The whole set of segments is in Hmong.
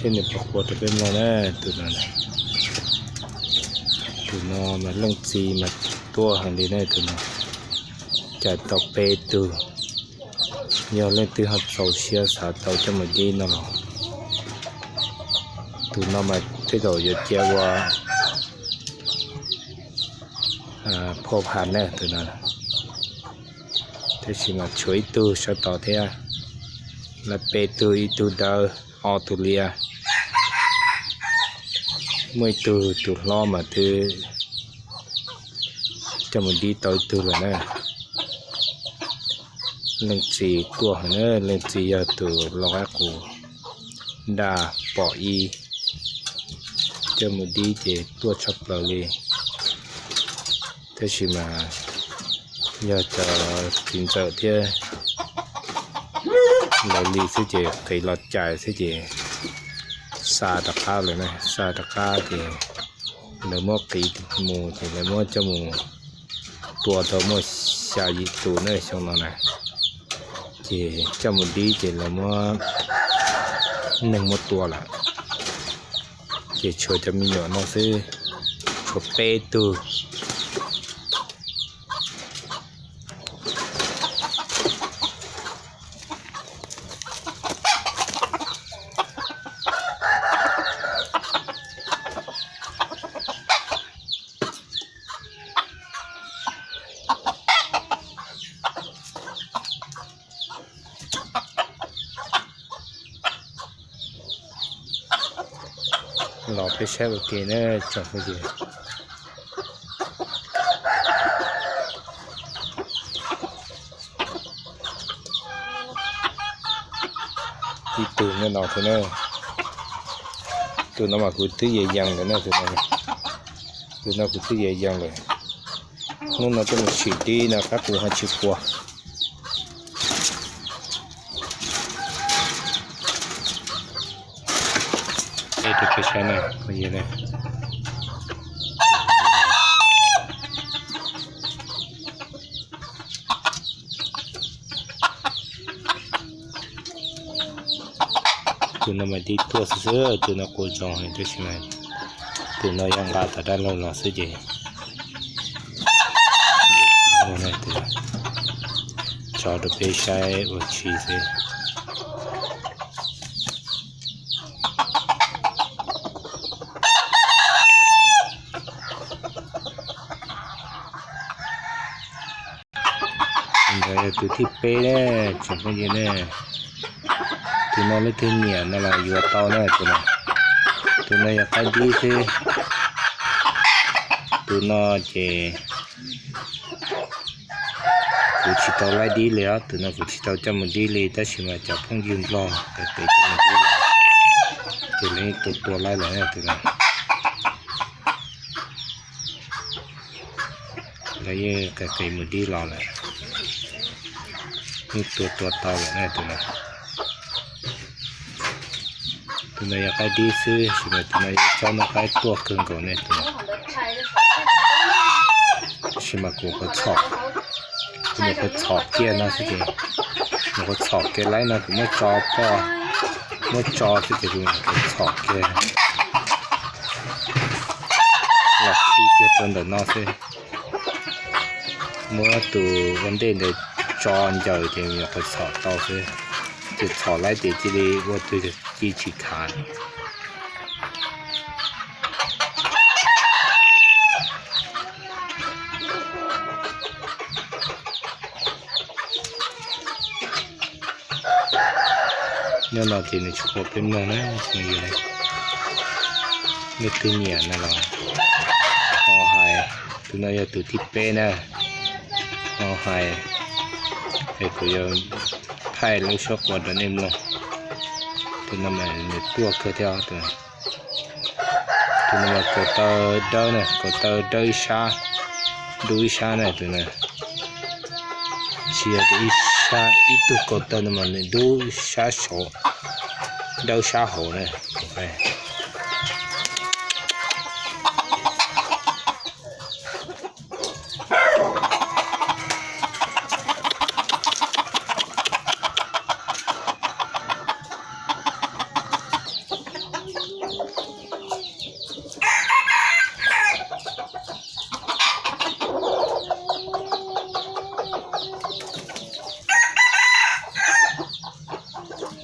Nws pom quas rau peb mloog na, tus no, tus no mas leej txiv mas tuaj heev li na, tus no cais tau peb tug. Yog leej twg ho txaus siab xav tau coj mus dib no los, tus no mas tej zaum yuav cia ua phoj phas na tus no. Tab sis mas tshuav ib tug sab tod thiab, lawv peb tug, ib tug dawb, ob tug liab, muaj ib tug tus hlob mas twb coj mus dib tau ib tug lawm na. Leej txiv tuaj heev na, leej txiv yog tus lau qaib qus daj pom ib, coj mus dib ces tuaj tshaj plaws li. Tab sis mas yog cov txiv ntxawm thiab lawv li xwb ces qiv los cais xwb ces xa rov qab lawm na, xa rov qab ces lawv muab qiv mus ces lawv muab coj mus tua tau muaj xya yim tus na xyoo no na. Ces coj mus dib ces lawv muab neeg muab tua lawm, ces tshuav cov me nyuam no xwb, tshuav peb tug. Los peb saib ua ke na tsoom phooj ywg. Ib tug nyob no thiab na. Tus no mas kuv twb yees yees lawm na, tus no, tus no kuv twb yees yees lawm. Hnub no tuaj mus sim dib no qaib qus ho tsis quas. Rau peb saib na, tus no mas dib tuaj xwb xwb, tus no quas zoo heev tab sis mas tus no yog nqa tom dab laug los xwb ces tso rau peb saib ua tsi xwb. Ntawd yog tus thib peb na, tsoom phooj ywg na. Tus no leej twg nyiam no los yuav tau na tus no. Tus no yog qaib dib xwb. Tus no ces kuv tsis tau laib dib li os, tus no kuv tsis tau coj mus dib li tab sis mas cov phooj ywg nplog qiv qiv coj mus dib lawm, ces lawv yeej tua tua laib lawm tus no. Lawv yeej qiv qiv mus dib los lawm, yeej tua tua tau lawm na tus no. Tus no yog qaib dib xwb, tab sis mas tus no yog tsob noj qaib tuaj kawg nkaus ne tus no. Tab sis mas kuv qhuav txhom, kuv nyuam qhuav txhom kiag no xwb ces, nyuam qhuav txhom kiag laib no kuv muab tso poj, muab tso xwb ces kuv nyuam qhuav txhom kiag los khi kiag rau ntawm no xwb. Muab tus ua ntej ntawd tso ncaws ces nyuam qhuav txhom tau xwb, ces txhom laib ces cia li ua twg ci tsis khav. Nyob no ces nws tsis quas peb mloog na, leej twg nyiam no los ho hais. Tus no yog tus thib peb na, ho hais es kuv yuav thaij lub suab quas rau nej mloog. Tus no mas nws tuaj kawg thiab tus no. Tus no mas kaus taw dawb na, kaus taw dawb ib sab, dub ib sab na tus no. Tsis yog tias ib sab, ib tug kaus taw no mas nws dub sab saud, dawb sab hauv na.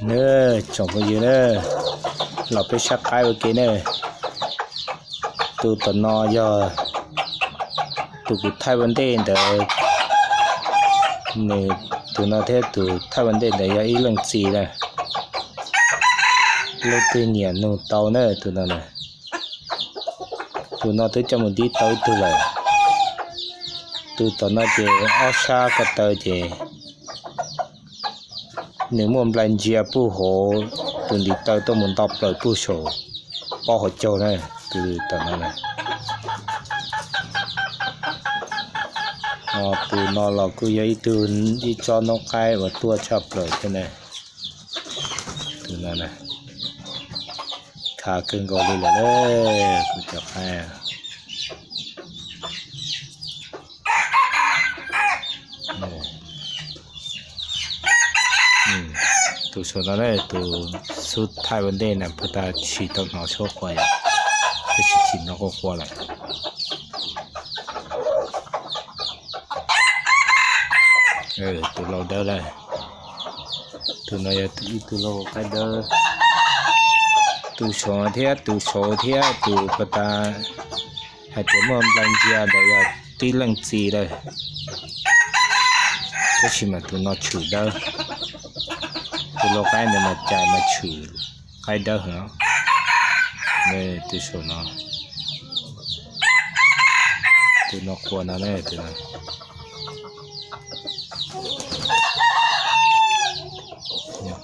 Na, tsoom phooj ywg na, los peb saib qaib ua ke na. Tus tom no yog tus kuv thaij ua ntej ntawd, nws, tus no thiab tus thaij ua ntej ntawd yog ib leej txiv na. Leej twg nyiam nug tau na tus no na. Tus no twb coj mus ntim tau ib tug lawm. Tus tom no ces ob sab ko taw ces nws muaj nplai ntsia puag hauv tus ntiv taw tuaj mus nto plaws puag saum pob hauv caug na, tus tom no na. Ho tus no los kuj yog ib tug, ib tsob noob qaib uas tuaj tshaj plaws thiab na. Tus no na, khav kawg nkaus li lawm na, kuv cov qaib. Tus saum no na, tus xub thaij ua ntej na, puag ta tsis tau hnov suab qua yom, tab sis tsis hnov qua qua lawm. Tus lau dawb lawm. Tus no yog ib tug lau qaib dawb. Tus saum thiab tus saud thiab tus puag ta hais tias muaj nplai ntsia ntawd yog tib leej txiv lawm. Tab sis mas tus no tshwm dawb. Tus lau qaib ntawd mas cas mas tshwm qaib dawb heev. Tus saum no, tus no qua no,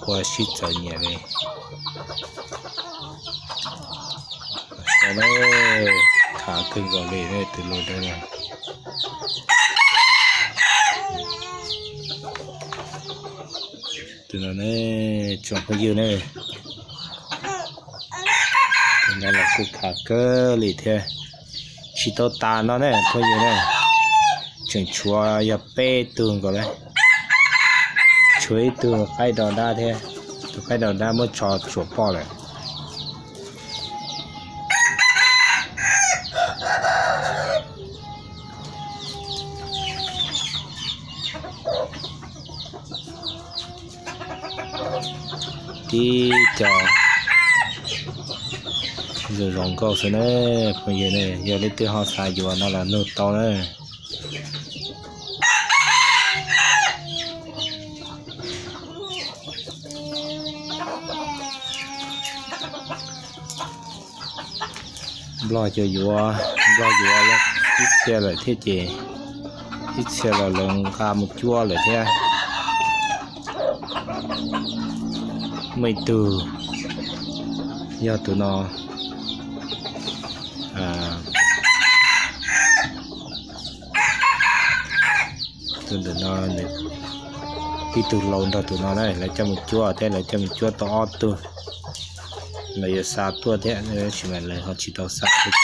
qua sib txawv nyiam li. Khav kawg nkaus li tus lau dawb no. Tus no ne, tsoom phooj ywg ne, tus no los kuj khav kawg li thiab. Tsis tau tas no ne phooj ywg ne, tseem tshuav yog peb tug nkaus lawm. Tshuav ib tug qaib do dab thiab, tus qaib do dab muab tso tsuam poj lawm. Tib co zoo zoo nkauj xwb na phooj ywg ne, yog leej twg ho xav yuav no los nug tau na. Nplog cov yuav, Nplog yuav ib txhia lawm thiab ces ib txhia los lawv nqa mus cuab lawm thiab. Muaj ib tug yog tus no, tus ntawm no, tib tug laus nrog tus no na, lawv coj mus cuab thiab, lawv coj mus cuab tau ob tug. Lawv yuav xa tuaj thiab tab sis mas lawv ho tsis tau xa thiab.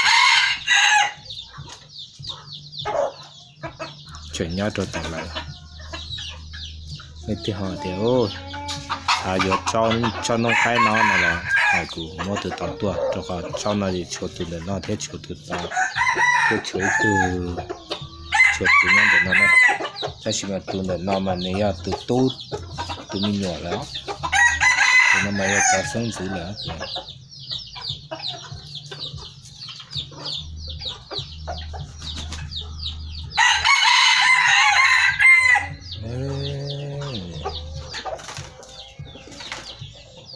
Tseem nyob rau tom lawv. Leej twg ho tias xav yuav tsob noob qaib no no los hais kuv muab tus tod tuaj, rau qhov tsob no es tshuav tus ntawm no thiab tshuav tus tod, thiab tshuav ib tug, tshuav tus nyob ntawm no na. Tab sis mas tus ntawm no mas nws yog tus tub, tus me nyuam lawm. Tus no mas yog cov xeeb ntxwv lawm.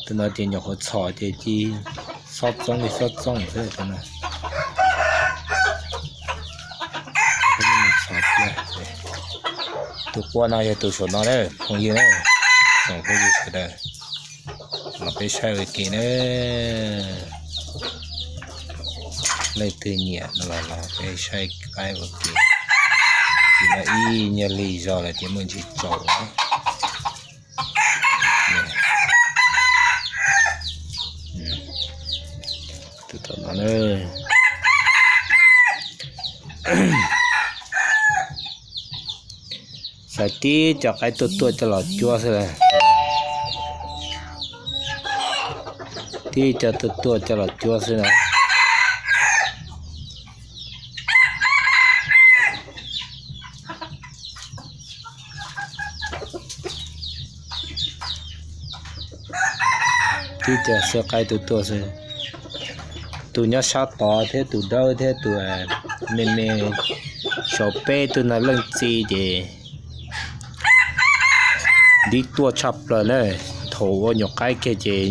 Tus no ces nyuam qhuav txhom ces cia xob txoob li xob txoob xwb no. Tus qua no yog tus saum no na phooj ywg na, tsoom phooj ywg sawv daws. Los peb saib ua ke na. Leej twg nyiam no los los peb saib qaib ua ke. Tus no ib nyuag lig zog lawm ces muaj ntsis tsaus na. Tus tom no na. Xaiv tib co qaib tuaj tuaj coj los cuab xwb na. Tib co tuaj tuaj coj los cuab xwb na. Xwb qaib tug tuaj xwb. Tus nyob sab tod thiab tus dawb thiab tus me me saum peb tug no leej txiv ces dib tuaj tshaj plaws na. Thaum ua nyuam qaib kiag ces